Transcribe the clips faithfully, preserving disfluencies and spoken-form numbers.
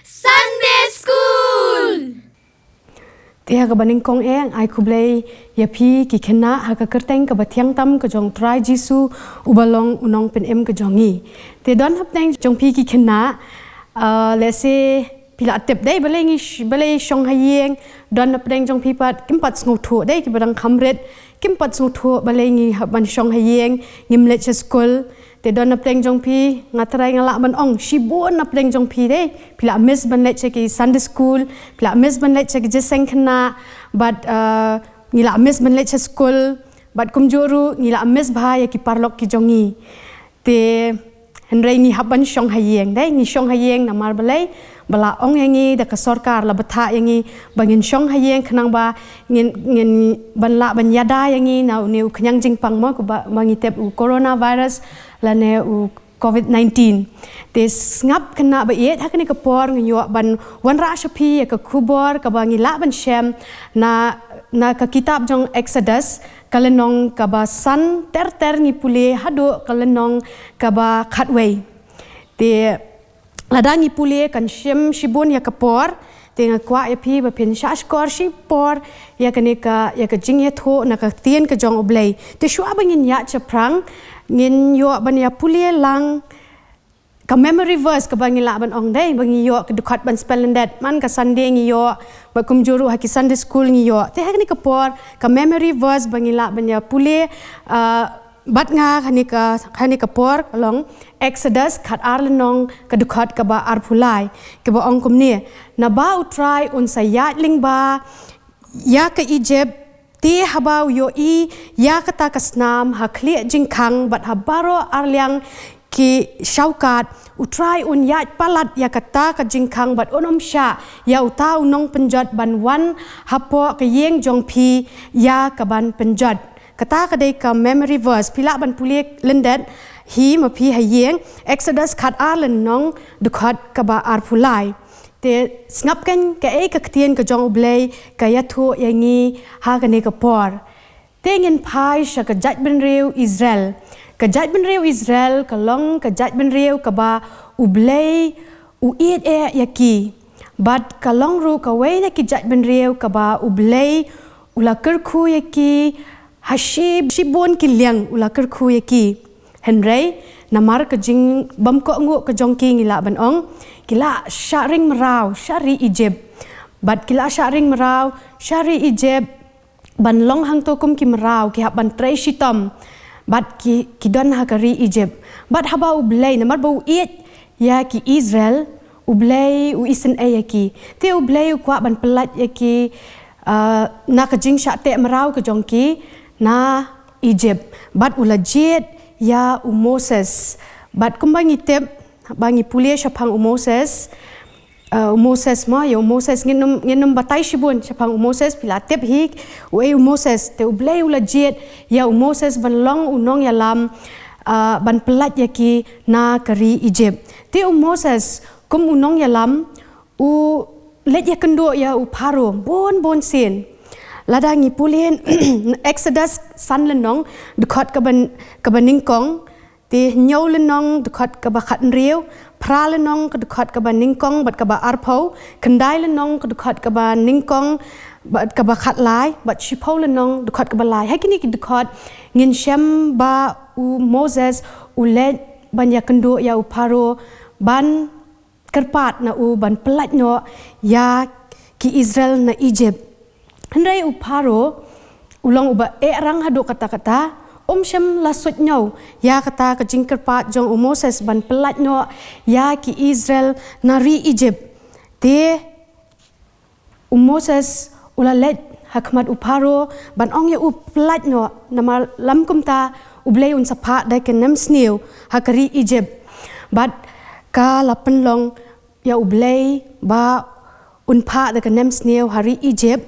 Sunday School. Te ha kaba nyngkong eh, ai khublei ïa phi ki khynnah ha ka kyrteng kaba thiang tam ka jong Trai Jisu uba long u nongpynim ka jong ngi. Te don hapdeng jong phi ki khynnah, ah, lehse phi la tip dei balei ngi sh-, balei shong ha ïing, don hapdeng jong phi pat kim pat sngewthuh dei, kiba dang kham rit kim pat sngewthuh balei ngi hap ban shong ha ïing, ngim leit sha skul. Te don hapdeng jong phi, nga trai nga lah ban ong, shibun hapdeng jong phi dei, phi la miss ban leit sha ki Sunday School, phi la miss ban leit sha ki jingïaseng khynnah, bad, uh, ngi la miss ban leit sha skul, bad kumjuh ruh ngi la miss bha ïa ki paralok ki jong ngi. Te hynrei ngi hap ban shong ha ïing dei, ngi shong ha ïing namar balei, ba la ong ïa ngi da ka sorkar, la bthah ïa ngi ba ngin shong ha ïing khnang ba ngin, ngin ban lah ban ïada ïa ngi na une u khñiang jingpang mo, kaba, ba ngi tip u coronavirus lane u covid nineteen. Te sngap khynnah ba ïeit, ha kane ka por ngi ïoh ban wanrah sha phi ïa ka khubor kaba ngi lah ban shem na, na ka kitab jong Exodus, ka lynnong kaba san, ter ter ngi pule haduh ka lynnong kaba khatwei. Te lada ngi pule kan shim shibun ïa ka por, te nga kwah ïa phi ba phin shah shkor shipor ïa kane ka, ïa ka jingïathuh na ka ktien ka jong U Blei. Te shuwa ba ngin ïaid shaphrang, ngin ïoh ban ïa pule lang ka memory verse kaba ngi lah ban ong dei, ba ngi ïoh ka dkhot ban spell lyndet, man ka Sunday ngi ïoh, bad kumjuh ruh ha ki Sunday School ngi ïoh. Te ha kane ka por, ka memory verse ba ngi lah ban ïa pule, ah, bad nga ha kane ka, ha kane ka por ka long Exodus khatar lynnong ka dkhot kaba arphew lai, kaba ong kumne: Naba U Trai un sa ïaid lyngba ïa ka Egypt, te haba u ïohi ïa kata ka snam ha khlieh jingkhang bad ha baroh arliang ki shaukat, U Trai un ïaid palat ïa kata ka jingkhang bad un ym shah ïa uta u nongpynjot ban wan hapoh ka ïing jong phi ïa ka ban pynjot. Kata ka dei ka memory verse, phi lah ban pule lyndet hi ma phi ha ïing, Exodus khatar lynnong dkhot kaba arphew lai. Te sngap kan kaei ka ktien ka jong U Blei ka ïathuh ïa ngi ha kane ka por. Te ngin phai sha ka jaitbynriew Israel. Ka jaitbynriew Israel ka long ka jaitbynriew kaba U Blei u ïeit eh ïa ki. Bad ka long ruh kawei na ki jaitbynriew kaba U Blei u la kyrkhu ïa ki, ha shi, shibun ki liang u la kyrkhu ïa ki. Hynrei namar ka jingbymkohnguh ka jong ki, ngi lah ban ong, ki la shah ring mraw sha ri Egypt. Bad ki la shah ring mraw sha ri Egypt ban long hangto kum ki mraw, ki hap ban trei shitom. Bad ki, ki don ha ka ri Egypt. Bad haba U Blei, namar ba u ïeit ïa ki Israel, U Blei u isynei ïa ki. Te U Blei u kwah ban pyllait ïa ki, ah, na ka jingshah teh mraw ka jong ki na Egypt. Bad u la jied ïa u Moses. Bad kumba ngi tip, ba ngi pule shaphang u Moses, ah, u Moses mo, ïa u Moses ngin ym, ngin ym batai shibun shaphang u Moses, phi la tip hi uei u Moses. Te U Blei u la jied ïa u Moses ban long u nongïalam, ah, ban pyllait ïa ki na ka ri Egypt. Te u Moses kum u nongïalam u leit ïakynduh ïa u Pharaoh bun bun sien. Lada ngi pule Exodus san lynnong, dkhot kaba, kaba nyngkong, te hynñiew lynnong, dkhot kaba khathynriew, phra lynnong, ka dkhot kaba nyngkong bad kaba arphew, khyndai lynnong, ka dkhot kaba nyngkong bad kaba khatlai, bad shiphew lynnong, dkhot kaba lai. Ha kine ki dkhot ngin shem ba u Moses u leit ban ïakynduh ïa u Pharaoh ban kyrpad na u ban pyllait noh ïa ki Israel na Egypt. Hynrei u Pharaoh u long uba eh rang haduh katta katta, um shym la suidñiew ïa kata ka jingkyrpad jong u Moses ban pyllait noh ïa ki Israel na ri Egypt. Te u Moses u la leit ha khmat u Pharaoh ban ong ïa u pyllait noh, namar lym kumta U Blei un sa phah da ka nemsniew ha ka ri Egypt. Bad ka la pynlong ïa U Blei ba un phah da ka nemsniew ha ri Egypt.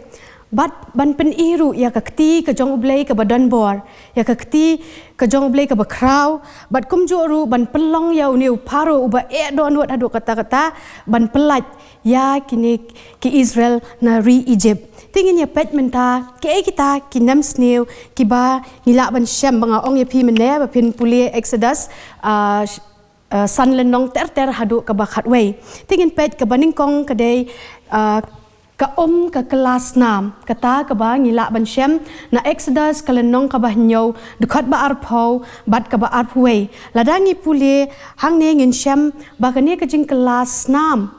Bad ban pyni ruh ïa ka kti ka jong U Blei kaba donbor, ïa ka kti ka jong U Blei kaba khraw, bad kumjuh ruh ban pynlong ïa une u Pharaoh uba eh dohnud haduh katta katta ban pyllait ïa kine ki Israel na ri Egypt. Te ngin ïa peit mynta kaei kita ki nemsniew kiba ngi lah ban shem, ba nga ong ïa phi mynne ba phin pule Exodus, ah, eh, san lynnong ter ter haduh kaba khatwei. Te ngin peit kaba nyngkong ka dei, eh, ka um ka kylla snam. Kata kaba ngi lah ban shem na Exodus ka lynnong kaba hynñiew, dkhot ba arphew bad kaba arphew wei. Lada ngi pule hangne ngin shem ba kane ka jingkylla snam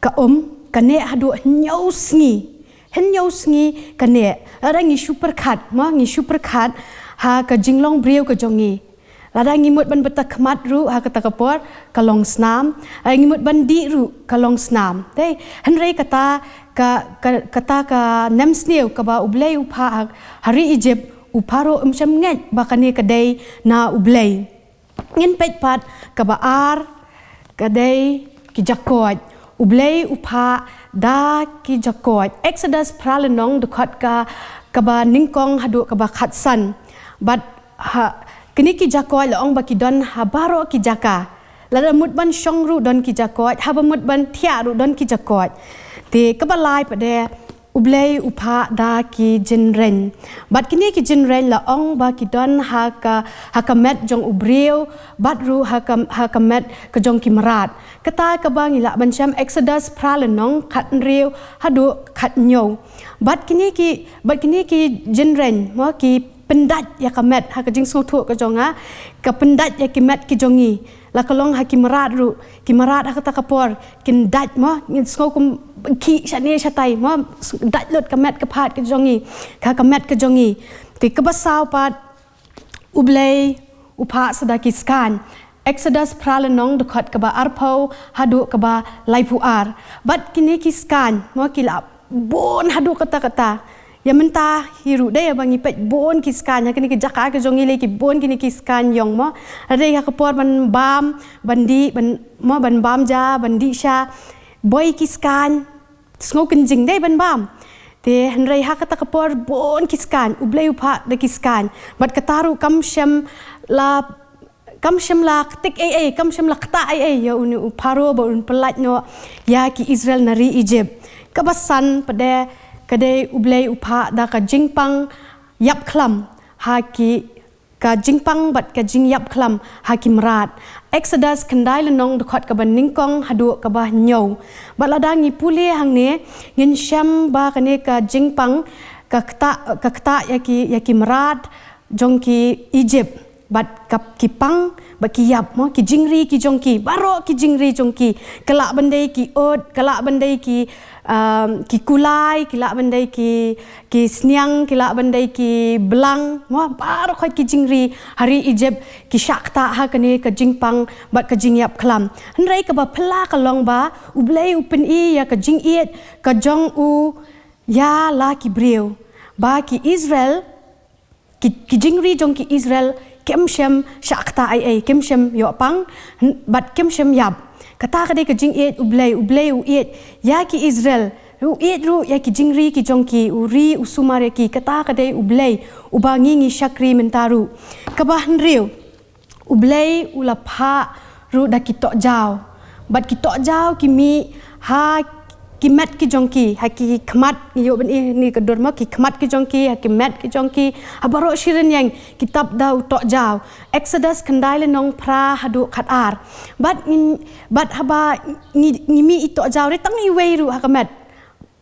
ka um ka neh haduh hynñiew sngi. Hynñiew sngi ka neh. Lada ngi shu pyrkhat, mo, ngi shu pyrkhat ha ka jinglong briew ka jong ngi. Lada ngi mut ban bteng khmat ruh ha kata ka por ka long snam. Lada ngi mut ban dih ruh ka long snam. Te, hynrei kata ka, ka, kata ka nemsniew kaba U Blei u phah ha, ha ri Egypt, u Pharaoh um shym ngeit ba kane ka dei na U Blei. Ngin peit pat kaba ar, ka dei ki jakoit. U Blei u phah da ki jakoit. Exodus phra lynnong, dkhot ka, kaba nyngkong haduh kaba khatsan. Bad ha, kine ki jakoit la ong ba ki don ha baroh ki jaka. Lada mut ban shong ruh don ki jakoit, haba mut ban thiah ruh don ki jakoit. Te kaba lai pat de, U Blei u phah da ki jinreng. Bad kine ki jinreng la ong ba ki don ha ka, ha ka met jong u briew, bad ruh ha ka, ha ka met ka jong ki mrad. Kata kaba ngi lah ban shem Exodus phra lynnong, khathynriew haduh khathynñiew. Bad kine ki, bad kine ki jinreng, mo, ki pyndait ïa ka met, ha ka jingsngewthuh ka jong nga, ka pyndait ïa ki met ki jong ngi. La ka long ha ki mrad ruh, ki mrad ha kata ka por kin dait, mo, ngin sngew kum khih shane shatai, mo, dait lut ka met ka phad ka jong ngi, ka, ka met ka jong ngi. Te kaba saw pat, U Blei u phah sa da ki skaiñ. Exodus phra lynnong, dkhot kaba arphew haduh kaba laiphew ar. Bad kine ki skaiñ, mo, ki la bun haduh katta katta. Ïa mynta hi ruh de, ïa ba ngi peit bun ki skaiñ, ha kine ki jaka ki jong ngi lei ki bun kine ki skaiñ ïong, mo. Lada dei ha ka por ban bam, ban dih, ban, mo, ban bam ja, ban dih sha. Bun ki skaiñ, sngew kynjing de ban bam. Te hynrei ha kata ka por bun ki skaiñ, U Blei u phah da ki skaiñ. Bad kata ruh kam shym la kam shym la ktik ei ei, kam shym la ktah ei ei ïa une u Pharaoh ba un pyllait noh ïa ki Israel na ri Egypt. Kaba san pat de, ka dei U Blei u phah da ka jingpang ïap khlam ha ki, ka jingpang bad ka jingïap khlam ha ki mrad. Exodus khyndai lynnong, dkhot kaba nyngkong haduh kaba hynñiew. Bad lada ngi pule hangne ngin shem ba kane ka jingpang ka ktah, ka ktah ïa ki, ïa ki mrad jong ki Egypt. Bad ka, ki pang, bad ki ïap, mo, ki jingri ki jong ki, baroh ki jingri jong ki. Ka lah ban dei ki ut, ka lah ban dei ki, um, ki kulai, ki lah ban dei ki, ki sniang, ki lah ban dei ki blang, mo, baroh khoit ki jingri ha ri Egypt ki shah ktah ha kane ka jingpang bad ka jingïap khlam. Hynrei kaba phylla ka long ba U Blei u pyni ïa ka jingïeit ka jong u ïa la ki briew. Ba ki Israel, ki, ki jingri jong ki Israel kim shym shah ktah ei ei, kim shym ïoh pang, bad kim shym ïap. Kata ka dei ka jingïeit U Blei, U Blei u ïeit ïa ki Israel, u ïeit ruh ïa ki jingri ki jong ki, u ri u sumar ïa ki. Kata ka dei U Blei uba ngi ngi shakri mynta ruh. Kaba hynriew, U Blei u la phah ruh da ki tohjaw. Bad ki tohjaw ki mih ha ki met ki jong ki, ha ki khmat, ngi ïoh ban ïohi ha kane ka dur, mo, ki khmat ki jong ki, ha ki met ki jong ki, ha baroh shi rynïeng ki tap da u tohjaw. Exodus khyndai lynnong phra haduh khatar. Bad ngin, bad haba ngi, ngi mih i tohjaw, dei tang iwei ruh ha ka met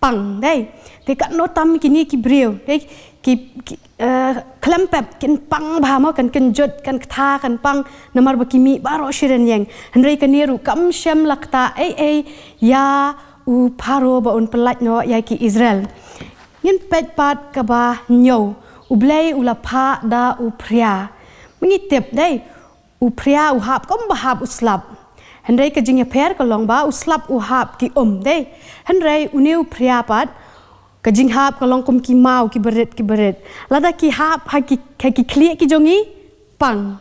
pang, dei. Te katno tam kine ki briew, dei, ki, ki, eh, khlem pep kin pang bha, mo, kan kynjut, kan ktha, kan pang, namar ba ki mih baroh shi rynïeng. Hynrei kane ruh kam shym la ktah ei ei ïa u Pharaoh ba un pyllait noh ïa ki Israel. Ngin peit pat kaba hynñiew, U Blei u la phah da u phria. Ma ngi tip, dei, u phria u hap kumba hap u slap. Hynrei ka jingïapher ka long ba u slap u hap ki um, dei. Hynrei une u phria pat ka jinghap ka long kum ki maw kiba rit kiba rit. Lada ki hap ha ki, ha ki khlieh ki jong ngi, pang.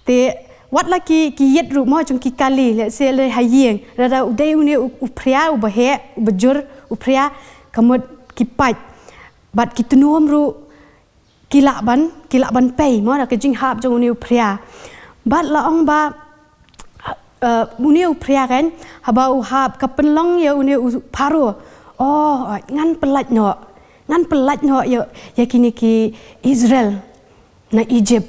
Te wat la ki, ki ïit ruh, mo, jong ki kali, let's say, lei ha ïing. Lada u dei une u, u phria uba heh, uba jur, u phria, ka mut ki pait. Bad ki tnum ruh ki lah ban, ki lah ban pei, mo, da ka jinghap jong une u phria. Bad la ong ba, eh, une u phria kan, haba u hap ka pynlong ïa une u Pharaoh. Oh, ngan pyllait noh. Ngan pyllait noh ïa, ïa kine ki Israel na Egypt.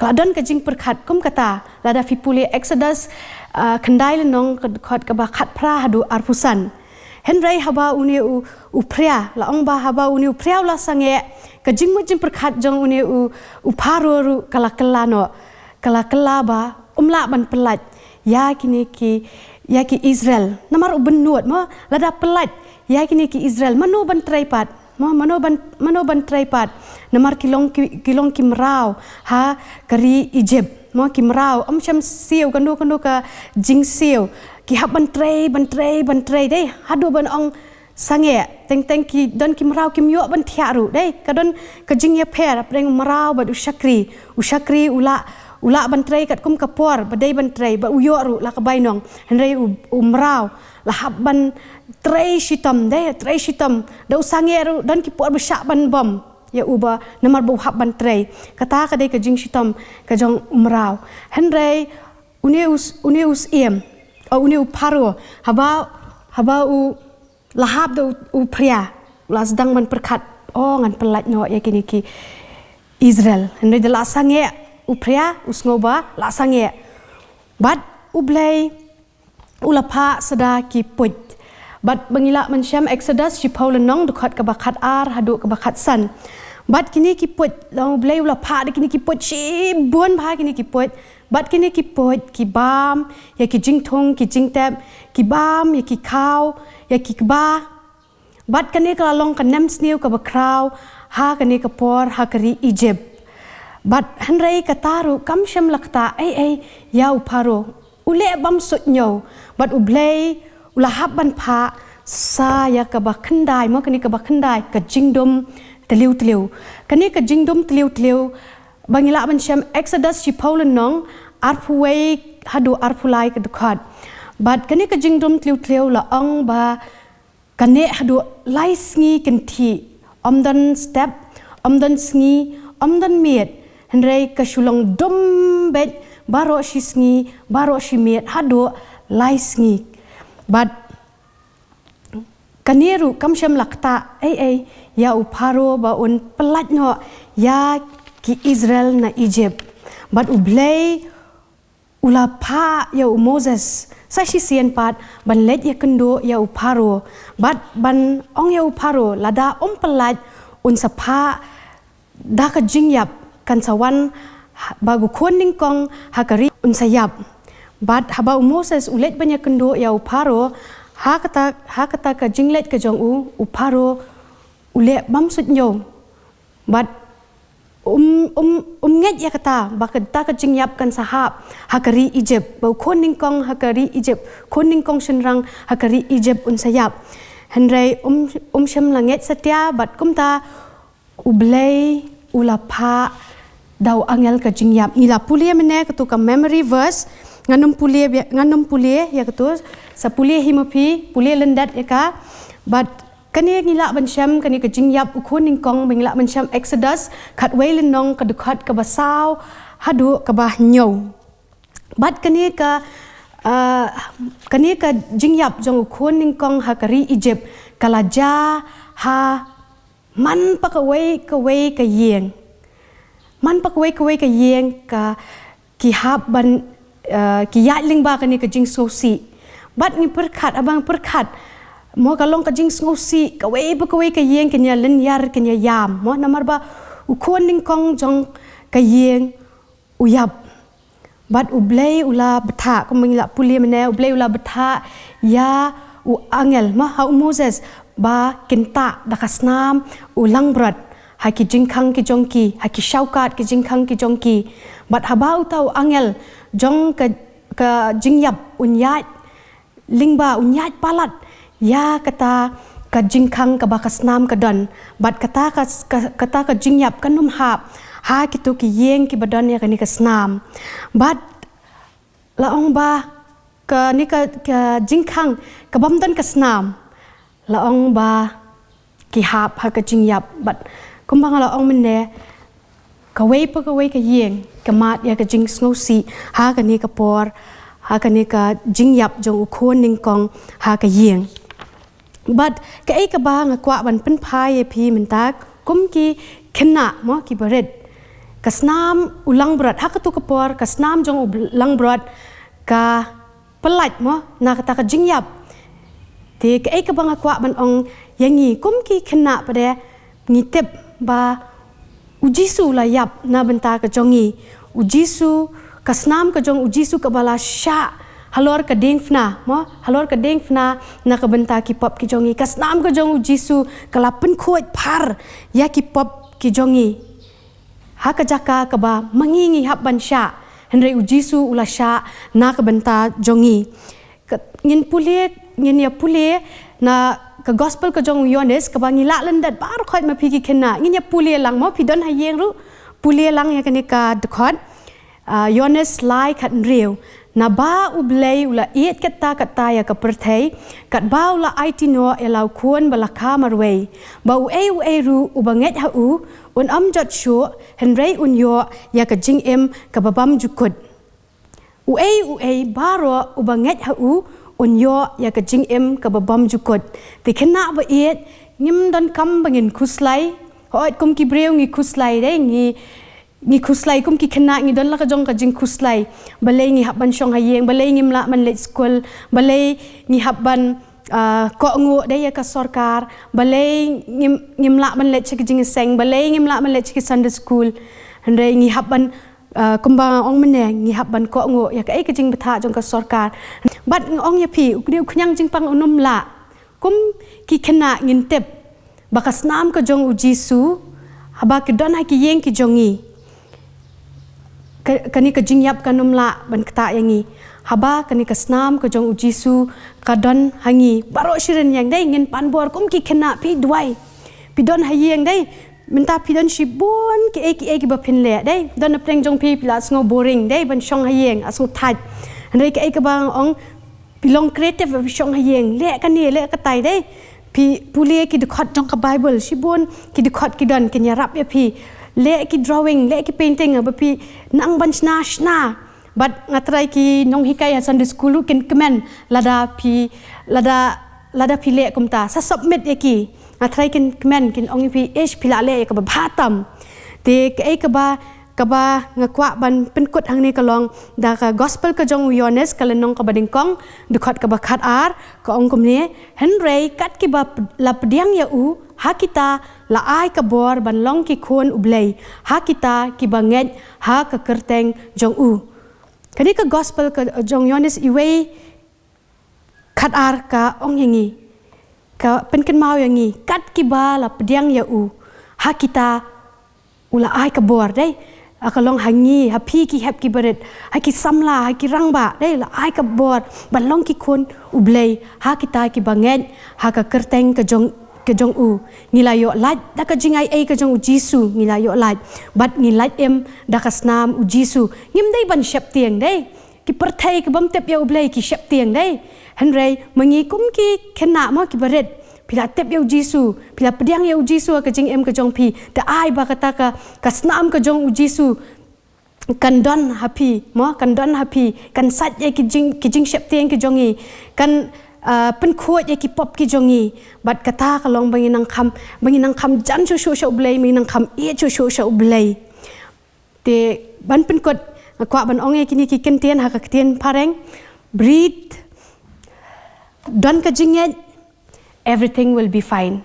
ka la don ka jingpyrkhat kum kata, lada phi pule Exodus, ah, khyndai lynnong ka dkhot kaba khatphra haduh arphew san. Hynrei haba une u, u phria, la ong ba haba une u phria u la sangeh, ka jingmut jingpyrkhat jong une u, u Pharaoh ruh ka la kylla noh, ka la kylla ba um lah ban pyllait ïa kine ki, ïa ki Israel. Namar u bynnud mo, lada pyllait ïa kine ki Israel, mano ban trei pat? Mo, mano ban, mano ban trei pat? Namar ki long ki, ki long ki mraw ha ka ri Egypt. Mo, ki mraw, ym shym siew, kano kano ka jingsiew. Ki hap ban trei, ban trei, ban trei dei haduh ban ong sangeh. Teng teng ki don ki mraw kim ïoh ban thiah ruh dei. Ka don ka jingïapher hapdeng u mraw bad u shakri. U shakri u lah, u lah ban trei katkum ka por ba dei ban trei, bad u ïoh ruh la ka bainong. Hynrei u, u mraw la hap ban trei shitom dei, trei shitom. Da u sangeh ruh don ki por ba shah ban bom ïa u ba namar ba u hap ban trei. Kata ka dei ka jingshitom ka jong u mraw. Hynrei une u s-, une u syiem, o, une u Pharaoh, haba, haba u la hap da u, u phria, u la sdang ban pyrkhat, o, ngan pyllait noh ïa kine ki Israel. Hynrei da la sangeh u phria, u sngew ba la sangeh. Bad U Blei u la phah sa da ki puit. Bad ba ngi lah ban shem Exodus shiphew lynnong, dkhot kaba khatar haduh kaba khatsan. Bad kine ki puit, la U Blei u la phah da kine ki puit shibun bha, kine ki puit. Bad kine ki puit ki bam ïa ki jingthung, ki jingtep, ki bam ïa ki khaw, ïa ki kba. Bad kane ka la long ka nemsniew kaba khraw ha kane ka por ha ka ri Egypt. Bad hynrei kata ruh kam shym la ktah ei ei ïa u Pharaoh. U leh bymsuidñiew. Bad U Blei u la hap ban phah sa ïa kaba khyndai, mo, kane kaba khyndai, ka jingdum tliw tliw. Kane ka jingdum tliw tliw, ba ngi lah ban shem Exodus shiphew lynnong, arphew wei haduh arphew lai ka dkhot. Bad kane ka jingdum tliw tliw la ong ba ka neh haduh lai sngi kynthih, ym don step, ym don sngi, ym don miet. Hynrei ka shu long dum beit baroh shi sngi, baroh shi miet haduh lai sngi. Bad kane ruh kam shym la ktah ei ei ïa u Pharaoh ba un pyllait noh ïa ki Israel na Egypt. Bad U Blei u la phah ïa u Moses sa shisien pat ban leit ïakynduh ïa u Pharaoh. Bad ban ong ïa u Pharaoh, lada um pyllait, un sa phah da ka jingïap, kan sa wan ha-, ba u khun nyngkong ha ka ri un sa ïap. Bad haba u Moses u leit ban ïakynduh ïa u Pharaoh, ha kata, ha kata ka jingleit ka jong u, u Pharaoh u leh bymsuidñiew. Bad um, um, um ngeit ïa kata, ba kata ka jingïap kan sa hap ha ka ri Egypt, ba u khun nyngkong ha ka ri Egypt, khun nyngkong shynrang ha ka ri Egypt un sa ïap. Hynrei um, um shym la ngeit satia, bad kumta U Blei u la phah da u angel ka jingïap. Ngi la pule mynne katu ka memory verse, ngan ym pule bia-, ngan ym pule ïa katu, sa pule hi ma phi, pule lyndet ïa ka. Bad kane ngi lah ban shem, kane ka jingïap u khun nyngkong, ba ngi lah ban shem Exodus khatwei lynnong, ka dkhot kaba saw haduh kaba hynñiew. Bad kane ka, ah, kane ka jingïap jong u khun nyngkong ha ka ri Egypt ka la jia ha man pa kawei kawei ka ïing. Man pa kawei kawei ka ïing ka ki hap ban, eh, ki ïaid lyngba kane ka jingsngewsih. Bad ngi pyrkhat, haba ngi pyrkhat, mo, ka long ka jingsngewsih, kawei pa kawei ka ïing kin ïa lynñiar, kin ïa ïam, mo, namar ba u khun nyngkong jong ka ïing u ïap. Bad U Blei u la bthah, kumba ngi la pule mynne, U Blei u la bthah ïa u angel, mo, ha u Moses, ba kin tah da ka snam u langbrot ha ki jingkhang ki jong ki, ha ki shawkat ki jingkhang ki jong ki. Bad haba uta u angel jong ka, ka jingïap un ïaid lyngba, un ïaid palat ïa kata ka jingkhang kaba ka snam ka don. Bad kata ka, ka, kata ka jingïap kan ym hap ha kito ki ïing kiba don ïa kane ka snam. Bad la ong ba kane ka, ka jingkhang kabym don ka snam, la ong ba ki hap ha ka jingïap. Bad kumba nga la ong mynne, kawei pa kawei ka ïing ka mad ïa ka jingsngewsih ha kane ka por, ha kane ka jingïap jong u khun nyngkong ha ka ïing. Bad kaei kaba nga kwah ban pynphai ïa phi mynta, kum ki khynnah, mo, kiba rit, Ka snam u langbrot, ha katu ka por, ka snam jong u langbrot ka pyllait mo na kata ka jingïap. Te kaei kaba nga kwah ban ong ïa ngi kum ki khynnah pat de, ngi tip ba u Jisu u la ïap na bynta ka jong ngi. U Jisu, ka snam ka jong u Jisu kaba la shah halor ka diengphna mo, halor ka diengphna na ka bynta ki pop ki jong ngi. Ka snam ka jong u Jisu ka la pynkhuid phar ïa ki pop ki jong ngi. Ha ka jaka kaba ma ngi ngi hap ban shah, hynrei u Jisu u la shah na ka bynta jong ngi. Ka, ngin pule, ngin ïa pule na ka gospel ka jong u Ïoannis kaba ngi lah lyndet baroh khoit ma phi ki khynnah. Ngin ïa pule lang mo, phi don ha ïing ruh, pule lang ïa kane ka dkhot. Ah, Ïoannis lai khathynriew. Naba u Blei u la ïeit katta katta ïa ka pyrthei, katba u la aiti noh ïa la u Khun ba la kha marwei, ba uei uei ruh uba ngeit ha u un ym jot shuh, hynrei un ïoh ïa ka jingim kaba bymjukut. Uei uei baroh uba ngeit ha u un ïoh ïa ka jingim kaba bymjukut. Te khynnah ba ïeit, ngim donkam ba ngin khuslai. Hooid, kum ki briew ngi khuslai de, ngi ngi khuslai kum ki khynnah, ngi don la ka jong ka jingkhuslai. Balei ngi hap ban shong ha ïing, balei ngim lah ban leit skul, balei ngi hap ban, ah, kohnguh de ïa ka sorkar, balei ngim, ngim lah ban leit sha ki jingïaseng, balei ngim lah ban leit sha ki Sunday school. Hynrei ngi hap ban, ah, kumba nga ong mynne, ngi hap ban kohnguh ïa kaei ka jingbthah jong ka sorkar. Bad nga ong ïa phi, u kñiang jingpang un ym lah. Kum ki khynnah ngin tip ba ka snam ka jong u Jisu, haba ka don ha ki ïing ki jong ngi, ka, kane ka jingïap kan ym lah ban ktah ïa ngi. Haba kane ka snam ka jong u Jisu ka don ha ngi, baroh shi rynïeng de, ngin pan bor kum ki khynnah, phi duwai. Phi don ha ïing de, mynta phi don shibun kiei kiei kiba phin leh de. Don na pdeng jong phi, phi la sngew boring de ban shong ha ïing, la sngew thait. Hynrei kaei kaba nga ong, phi long creative, phi shong ha ïing, leh kane, leh katai de. Phi pule ki dkhot jong ka Bible, shibun ki dkhot ki don kin ïarap ïa phi. Leh ki drawing, leh ki painting, ba phi nang ban shna, shna. Bad nga trai ki nonghikai ha Sunday school ruh kin kmen lada phi, lada, lada phi leh kumta, sa submit ïa ki. Nga trai kin kmen, kin ong ïa phi, ish, phi la leh ïa kaba bha tam. Te kaei kaba kaba nga kwah ban pynkut hangne ka long da ka gospel ka jong u Ïoannis, ka lynnong kaba nyngkong, dkhot kaba khatar, ka ong kumne: Hynrei kat kiba p-, la pdiang ïa u, ha kita la ai ka bor ban long ki khun u Blei, ha kita kiba ngeit ha ka kyrteng jong u. Kane ka gospel ka jong u Ïoannis, iwei khatar, ka ong ïa ngi, ka pynkynmaw ïa ngi, kat kiba la pdiang ïa u, ha kita u la ai ka bor de. Ah, ka long ha ngi, ha phi ki hep ki barit, ha ki samla, ha ki rangbah de, la ai ka bor ban long ki khun u Blei, ha kita kiba ngeit ha ka kyrteng ka jong, ka jong u. Ngi la ïoh lait da ka jingai ei ka jong u Jisu, ngi la ïoh lait. Bad ngi lait im da ka snam u Jisu. Ngim dei ban sheptieng de. Ki pyrthei ki bym tip ïa u Blei ki sheptieng de. Hynrei ma ngi kum ki khynnah mo, ki barit, phi la tip ïa u Jisu, phi la pdiang ïa u Jisu ha ka jingim ka jong phi. Te ai ba kata ka, ka snam ka jong u Jisu kan don ha phi mo, kan don ha phi, kan sait ïa ki jing, ki jingsheptieng ki jong ngi, kan, ah, pynkhuid ïa ki pop ki jong ngi. Bad kata ka long ba ngin nang kham, ba ngin nang kham jan shuh shuh sha u Blei, ba ngin nang kham ïeit shuh shuh sha u Blei. Te ban pynkut, nga kwah ban ong ïa kine ki kyntien ha ka ktien phareng: Breathe, don ka jingngeit, everything will be fine.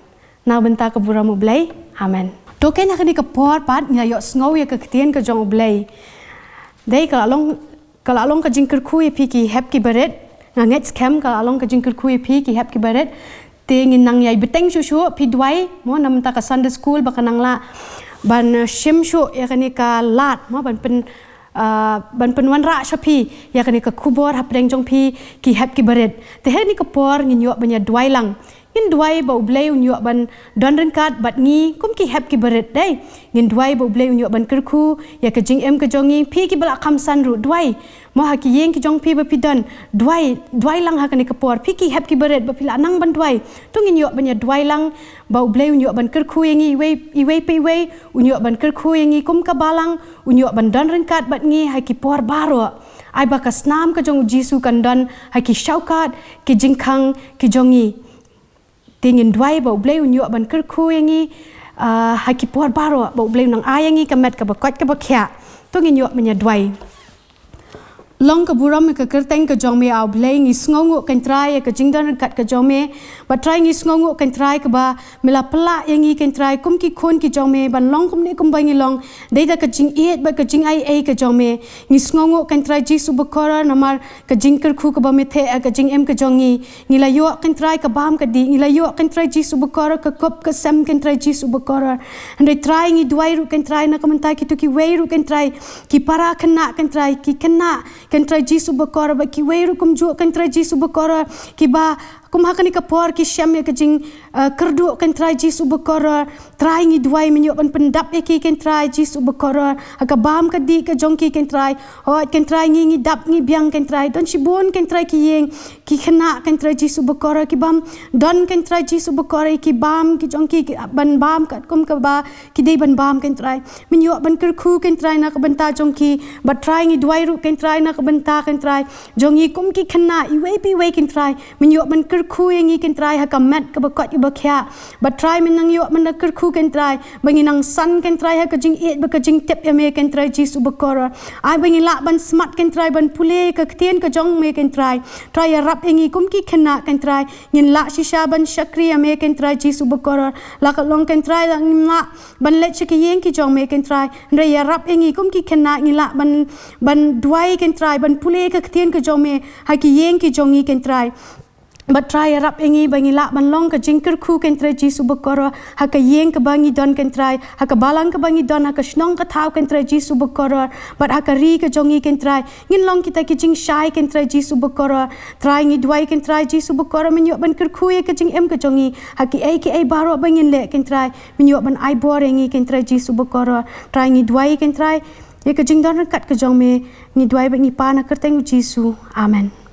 Na bynta ka burom u Blei. Amen. To kane ha kane ka por pat ngi la ïohsngew ïa ka ktien ka jong u Blei. Dei ka la long, ka la long ka jingkyrkhu ïa phi ki hep ki barit. Nga ngeit skhem ka la long ka jingkyrkhu ïa phi ki hep ki barit. Te ngin nang ïai bteng shuh shuh, phi duwai mo na bynta ka Sunday school ba kan nang lah ban, eh, shim shuh ïa kane ka lad mo, ban pyn, ah, ban pynwanrah sha phi ïa kane ka khubor hapdeng jong phi ki hep ki barit. Te ha kane ka por ngin ïoh ban ïa duwai lang. Ngin duwai ba u Blei un ïoh ban don ryngkat bad ngi kum ki hep ki barit dei. Ngin duwai ba u Blei un ïoh ban kyrkhu ïa ka jingim ka jong ngi. Phi kiba la kham san ruh, duwai. Mo ha ki ïing ki jong phi ba phi don, duwai, duwai lang ha kane ka por. Phi ki hep ki barit ba phi la nang ban duwai, to ngin ïoh ban ïa duwai lang ba u Blei un ïoh ban kyrkhu ïa ngi iwei, iwei pa iwei, un ïoh ban kyrkhu ïa ngi kum ka balang, un ïoh ban don ryngkat bad ngi ha ki por baroh. Ai ba ka snam ka jong u Jisu kan don ha ki shawkad ki jingkhang ki jong ngi. Te ngin duwai ba u Blei un ïoh ban kyrkhu ïa ngi Ah, ha ki por baroh ba U Blei u nang ai ïa ngi ka met kaba koit kaba khiah. To ngin ïoh ban ïa duwai. Long ka burom ïa ka kyrteng ka jong me, ah U Blei. Ngi sngewnguh, ko Trai, ïa ka jingdon ryngkat ka jong me. Bad Trai, ngi sngewnguh, ko Trai, kaba me la pynlah ïa ngi, ko Trai, kum ki khun ki jong me, ban long kumne kumba ngi long, dei da ka jingïeit bad ka jingaiei ka jong me. Ngi sngewnguh, ko Trai Jisu bakordor, namar ka jingkyrkhu kaba me theh ha ka jingim ka jong ngi. Ngi la ïoh, ko Trai, ka bam ka dih. Ngi la ïoh, ko Trai Jisu bakordor, ka kup ka sem, ko Trai Jisu bakordor. Hynrei Trai, ngi duwai ruh, ko Trai, na ka bynta kito kiwei ruh, ko Trai, ki para khynnah, ko Trai, ki khynnah, ko Trai Jisu bakordor, bad kiwei ruh kumjuh, ko Trai Jisu bakordor, kiba kum ha kane ka por ki shem ïa ka jing, eh, kyrduh, ko Trai Jisu bakordor. Trai, ngi duwai men ïoh ban pyndap ïa ki, ko Trai Jisu bakordor, ha ka bam ka dih ka jong ki, ko Trai. Hooid, ko Trai, ngi, ngi dap ngi biang, ko Trai. Don shibun, ko Trai, ki ïing ki khynnah, ko Trai Jisu bakordor, ki bym don, ko Trai Jisu bakordor, ki bam ki jong ki, ki ban bam katkum kaba ki dei ban bam, ko Trai. Men ïoh ban kyrkhu, ko Trai, na ka bynta jong ki. Bad Trai, ngi duwai ruh, ko Trai, na ka bynta, ko Trai, jong ngi kum ki khynnah iwei pa iwei, ko Trai. Men ïoh ban kyrkhu ïa ngi, ko Trai, ha ka met kaba koit kaba khiah. Bad Trai, men nang ïoh ban da kyrkhu, ko Trai, ba ngin nang san, ko Trai, ha ka jingïeit bad ka jingtip ïa me, ko Trai Jisu bakordor. Ai ba ngin lah ban smat, ko Trai, ban pule ka ktien ka jong me, ko Trai. Trai, ïarap ïa ngi kum ki khynnah, ko Trai. Ngin lah shisha ban shakri ïa me, ko Trai Jisu bakordor. La ka long, ko Trai, la ngim lah ban leit sha ki ïing ki jong me, ko Trai. Hynrei ïarap ïa ngi kum ki khynnah, ngi lah ban, ban duwai, ko Trai, ban pule ka ktien ka jong me ha ki ïing ki jong ngi, ko Trai. Bad Trai, ïarap ïa ngi ba ngi lah ban long ka jingkyrkhu, ko Trai Jisu bakordor, ha ka ïing kaba ngi don, ko Trai, ha ka balang kaba ngi don, ha ka shnong ka thaw, ko Trai Jisu bakordor, bad ha ka ri ka jong ngi, ko Trai. Ngin long kita ki jingshai, ko Trai Jisu bakordor. Trai, ngi duwai, ko Trai Jisu bakordor, men ïoh ban kyrkhu ïa ka jingim ka jong ngi ha kiei kiei baroh ba ngin leh, ko Trai. Men ïoh ban ai bor ïa ngi, ko Trai Jisu bakordor. Trai, ngi duwai, ko Trai, ïa ka jingdon ryngkat ka jong me. Ngi duwai bad ngi pan ha ka kyrteng U Jisu. Amen.